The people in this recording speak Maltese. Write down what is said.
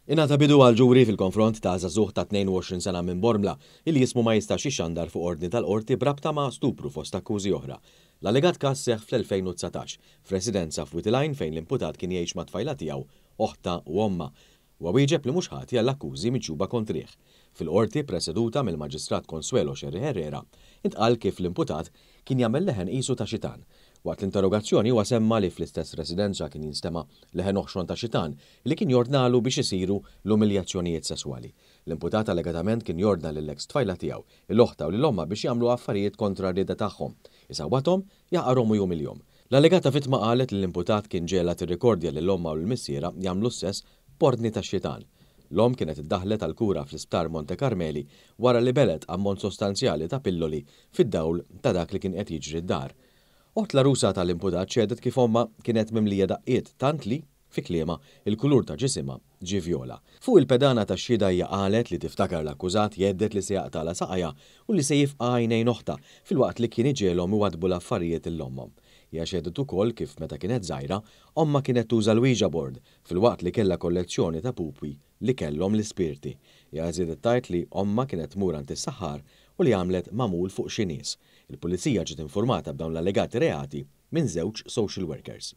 Ingħata bidu għal ġuri fil-konfront ta' żagħżugħ ta' 22 sena minn Bormla illi jismu ma jistax jixxandar fuq ordni tal-Qorti b'rabta ma' stupru fost akkużi oħra. L-allegat każ seħħ fl-2019 f'residenza f'Wied il-Għajn fejn l-imputat kien jgħix mat-tfajla tiegħu, oħtha u ommha. Huwa wieġeb li mhux ħati għall-akkużi miġjuba kontrih. Fil-Qorti, preseduta mill-Maġistrat Consuelo Scerri Herrera, intqal kif l-imputat kien jagħmel leħen qisu ta' xitan. Waqt l-interrogazzjoni huwa semma li fl-istess residenza kien jinstema' leħen oħxon ta' xitan li kien jordnalu biex isiru l-umiljazzjonijiet sesswali. L-imputat allegatament kien jordna lill-eks tfajla tiegħu, 'il oħtha u lil ommha biex jagħmlu affarijiet kontra r-rieda tagħhom, isawwathom, jaħqarhom u jumilhom. L-allegata vittma qalet li l-imputat kien ġegħelha tirrikordja lil ommha u lil missierha jagħmlu s-sess b'ordni tax-xitan. L-omm kienet iddaħħlet għall-kura fl-Isptar Monte Carmeli wara li belgħet ammont sostanzjali ta' pilloli fid-dawl ta' dak li kien qed jiġri d-dar. Oħt l-għarusa tal-imputat xehdet kif ommha kienet mimlija daqqiet tant li, fi kliemha, il-kulur ta' ġisimha ġie vjola. Fuq il-pedana tax-xhieda hija qalet li tiftakar l-akkużat jhedded li se jaqtagħlha saqajha u li se jifqa' għajnejn oħtha filwaqt li kien iġegħelhom iwaddbu l-affarijiet lil ommhom. Hija xehdet ukoll kif meta kienet żgħira, ommha kienet tuża l-Ouija board filwaqt li kellha kollezzjoni ta' pupi li kellhom l-ispirti. Hija żiedet tgħid li ommha kienet tmur għand is-saħħar u li għamlet magħmul fuq xi nies. Il-Pulizija ġiet infurmata b'dawn l-allegati reati minn żewġ social workers.